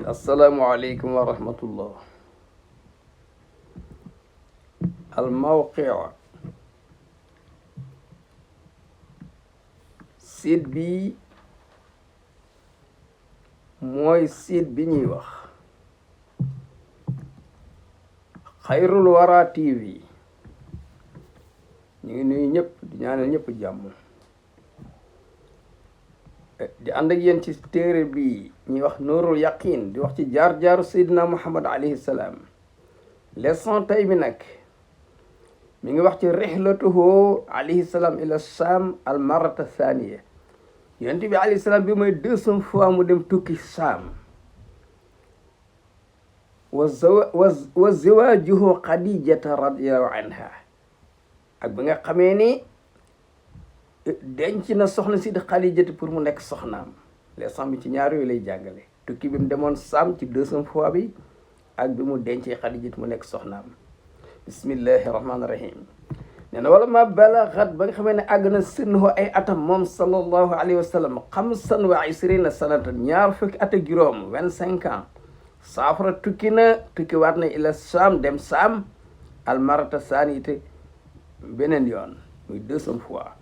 asalaamualeykum wa rahmatullah. almawqiu site bi mooy site bi ñuy wax xayrul wara TV. ñu ngi nuyu ñëpp di ñaanal ñëpp jàmm di ànd ak yéen ci téere bi ñuy wax nuurul yaqin di wax ci jaar-jaaru Seydina Muhammad alayhi salaam. leçon tey bi nag mi ngi wax ci rihlatuhu alayhi salaam ila Saam al marata thaniya. yonent bi alayhi salaam bi mooy deuxième fois mu dem tukki Saam. wa zawaajuhu Xadijata radiyallahu anha. ak bi nga xamee ni denc na soxna si di Xadijatu pour mu nekk soxnaam. leçon bi ci ñaar yooyu lay jàngale. tukki bi mu demoon Saam ci deuxième fois bi ak bi mu dencee Xadijatu mu nekk soxnaam. bismillahi rahmaani rahim. nee na wala ma balaxat ba nga xamee ne àgg na sinhu ay atam moom sallallahu alayhi wa sallam xamsan wa isrina sanatan ñaar fukki at ak juróom 25 ans. saafara tukki waat na ila Saam dem Saam almarata saaniyate beneen yoon muy deuxième fois.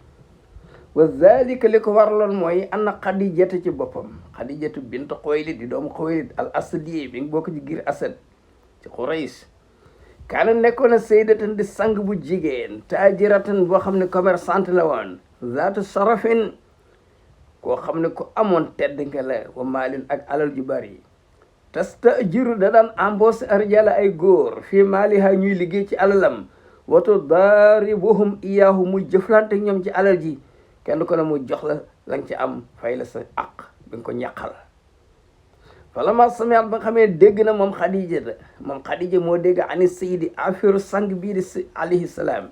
wa zalika li ko waraloon mooy anna Xadijata ci boppam Xadijatu bint Xuwaylid di doomu Xuwaylid al asadi bi nga bokk ci giir Asad ci Quraysh. kaana nekkoon na saydatan di sang bu jigéen taajiratan boo xam ne commerçante la woon zaatu sarafin koo xam ne ku amoon tedd nga la wa maalin ak alal ju bari. tastajiru da daan embauché arjala ay góor fii maaliha ñuy liggéey ci alalam watu daaribuhum iyaahu muy jëflante ak ñoom ci alal ji kenn ko ne mu jox la la nga ci am fay la sa aq bi nga ko ñàqal. falama samiat ba nga xamee dégg na moom Xadija moo dégg ani sayidi affaire sang bii di alayhi salaam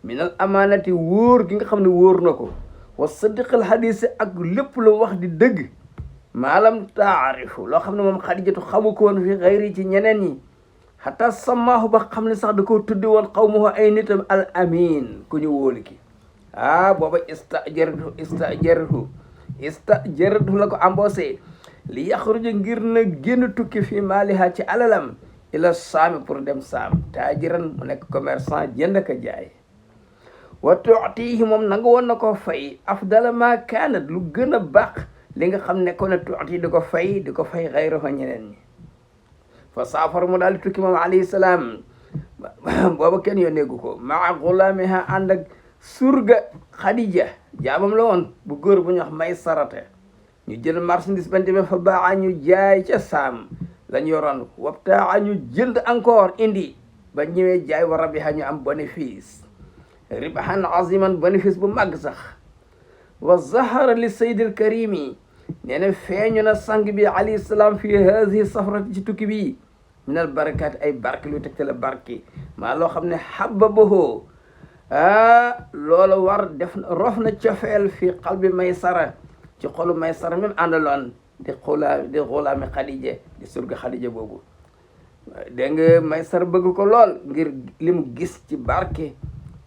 minal amaanati wóor gi nga xam ne wóor na ko wa sadiqal hadisi ak lépp lu wax di dëgg maalam taarifu loo xam ne moom Xadijatu xamu ko woon fi xayri ci ñeneen ñi xataa samaahu ba xam ne sax da koo tuddi woon xawmuhu ay nitam al amin ku ñu wóolu ki. booba istajaratu la ko embauché li yaxruja ngir na génn tukki fii maaliha ci alalam ila Saami pour dem Saam taajiran mu nekk commerçant jënd ka jaay. wa tuutihi moom nanga woon na ko fay afdala ma kaanat lu gën a baax li nga xam ne ko ne tuuti di ko fay xayrahu ñeneen ñi. fa saafar mu daal di tukki moom alayhi salaam booba kenn yónneegu ko maa gulaamiha ànd ak surga Xadija jaamam la woon bu góor bu ñu wax Maysarata. ñu jël marchandise ban demee fa baaxa ñu jaay ca Saam lañ yoroon wabtaa ñu jënd encore indi ba ñëwee jaay wa rabiha ñu am bénéfice ribahan aziman bénéfice bu màgg sax. wa zahara li sayyidil karimi nee na feeñu na sang bi alayhi salaam fi haadihi safrati ci tukki bi minal barakaat ay barke lu tegtale barke maa loo xam ne habbabahu loola war def rof na cofeel fi qalbi Maysara ci xolu Maysara même àndaloon di xulaami Xadija di surga Xadija boobu. dégg nga Maysara bëgg ko lool ngir li mu gis ci barke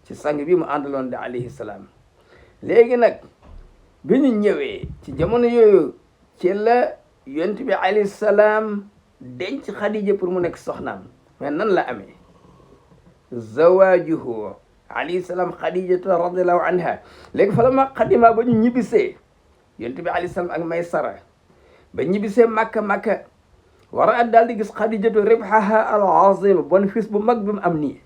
ci sang bi mu àndaloon di alayhi salaam. léegi nag bi ñu ñëwee ci jamono yooyu ci la yonent bi alayhi salaam denc Xadija pour mu nekk soxnaam. mais nan la amee zawaajuhu alayhi salaam Xadijata radiallahu anha. léegi fa la ma xadima ba ñu ñibbisee yonent bi alayhi salaam ak Maysara ba ñibbisee Makka war a daal di gis Xadijatu ribhaha al azim bénéfice bu mag bi mu am nii.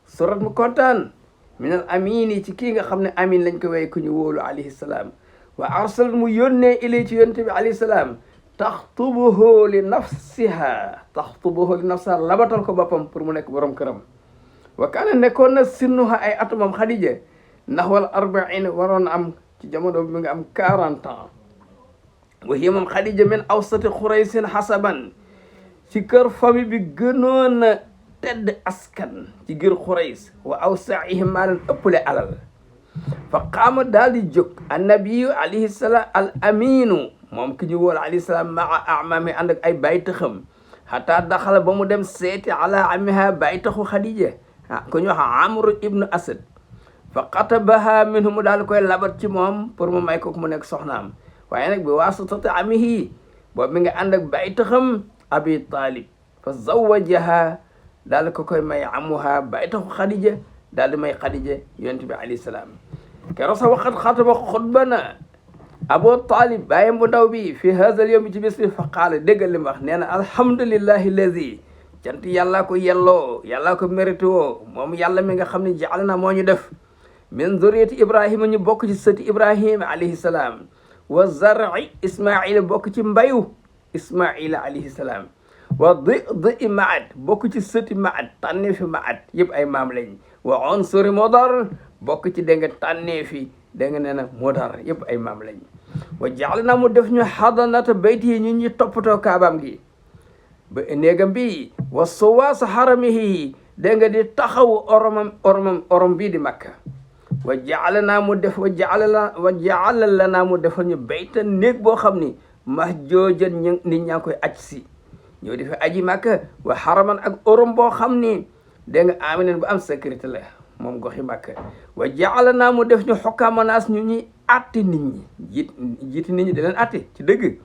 surat mu kontaan minal amini ci kii nga xam ne amin lañ ko wéy ku ñu wóolu alayhi salaam. wa arsal mu yónnee ilay ci yonent bi alayhi salaam taxtubuhu li nafsiha labatal ko boppam pour mu nekk borom këram. wa kaana nekkoon na sinnuha ay atu moom Xadija naxwal 40 waroon am ci jamono bi nga am 40 ans. wa hiya moom Xadija min awsati Xuraysin xasaban ci kër famille bi gënoon a tedd askan ci giir Xurays wa awsaihim maa leen ëppale alal. fa qaama daal di jóg annabiyu alayhi salaam al aminu moom ki ñu wóol alayhi salaam maa amami ànd ak ay baytaxam xataa daxala ba mu dem seeti ala amiha baytaxu Xadija ku ñu wax Amru ibnu Asad. fa xatabaha minhu mu daal koy labat ci moom pour mu may ko mu nekk soxnaam. waaye nag bi waasitati amihi boobu mi nga ànd ak bay taxam abi talib fa zawajaha daal ko koy may amuha bay taxu xadija daal di may xadija yonent bi alayhi salaam keroog sa waxat xataba xutba na abu talib bàyyam bu ndaw bi fi haazal yawmi ci bis bi fa qaala déggal li mu wax nee na alhamdulillahi lazi cant yàllaa ko yelloo yàllaa ko mérité woo moom yàlla mi nga xam ne jaal na moo ñu def min zuriyati ibrahima ñu bokk ci sëti ibrahima alayhi salaam wa zar'i ismaila bokk ci mbayu ismaila alayhi salaam wa di maat bokk ci sëti maat tànneefi maat yëpp ay maam lañ wa unsuri modar bokk ci dégg nga tànneefi dégg nga nee na modar yëpp ay maam lañ wa jaal na mu def ñu xadanata bayti yi ñu ñi toppatoo kaabaam gi ba néegam bi wa suwaasa xaramihi dégg nga di taxawu orom bii di makka wa jaala naa mu def wa jaala la naa mu defal ñu baytan néeg boo xam ni mahjoojan nit ñaa ngi koy aj si ñoo di fa aji makka wa xaraman ak orom boo xam ni dégg nga aminen bu am sécurité la moom goxi makka wa jaala naa mu def ñu xokkaamanaas ñu ñuy atti nit ñi jiiti nit ñi di leen atti ci dëgg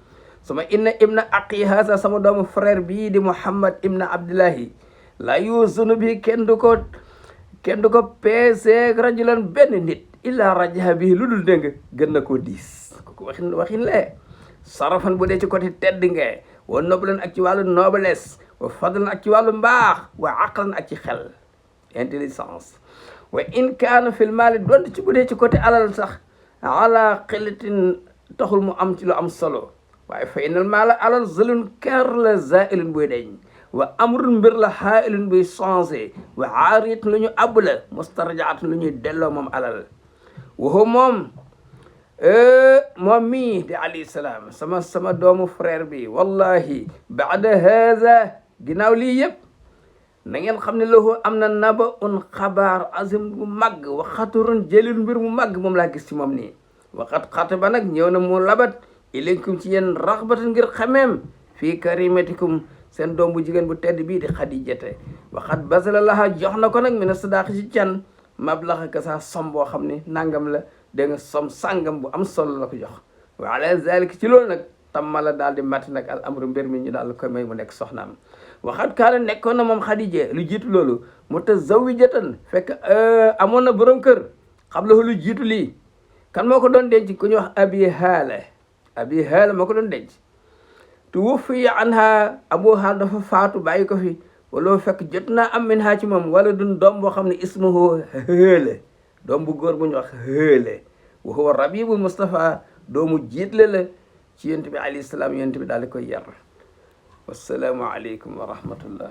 sama inna ibna aqi haasa sama doomu frère bii di muhammad ibna abdullahi la yusunu bi kenn du ko peeseeg rajulan benn nit illa rajaha bi lu dul dégg gën na koo diis kooku waxin lee sarafan bu dee ci côté tedd nga wa noblan ak ci wàllu noblesse wa fadlan ak ci wàllu mbaax wa aqlan ak ci xel intelligence wa in kaana fil maali donte ci bu dee ci côté alal sax ala xilatin taxul mu am ci lu am solo waaye fa inal maala alal zalun kar la zailun buy deñ wa amrun mbir la xaailun buy changé wa aariyat lu ñu àbb la mustarjaat lu ñuy delloo moom alal waxu moom mii di alayhi salaam sama doomu frère bi wallahi baada haza ginnaaw lii yëpp na ngeen xam ne lahu am na naba un xabaar azim bu màgg wa xaturun jëlil mbir mu màgg moom laa gis ci moom nii waxat xata ba nag ñëw na mu labat ilaykum ci yéen raxbatan ngir xameem fii karimatikum seen doom bu jigéen bu tedd bii di xadijate waxat basala laha jox na ko nag mi na sadaqi ci can mablaxa ka sa som boo xam ne nangam la dégg nga som sàngam bu am solo la ko jox wa ala zalik ci loolu nag tammala daal di matti nag al amru mbir mi ñu daal koy may mu nekk soxnaam waxat kaana nekkoon na moom xadija lu jiitu loolu mutazawijatan fekk amoon na borom kër xam la lu jiitu lii kan moo ko doon denc ku ñu wax abi haala moo ko doon denc tuwuffiya anha abu haal dafa faatu bàyyi ko fi wala fekk jot naa am min haa ci moom wala dun doom boo xam ne ismuhu hële doom bu góor bu ñu wax hële wa huwa rabibu Mustafa doomu jiitle la ci yonent bi alayhi salaam yonent bi daal di koy yar wassalaamu aleykum wa rahmatullah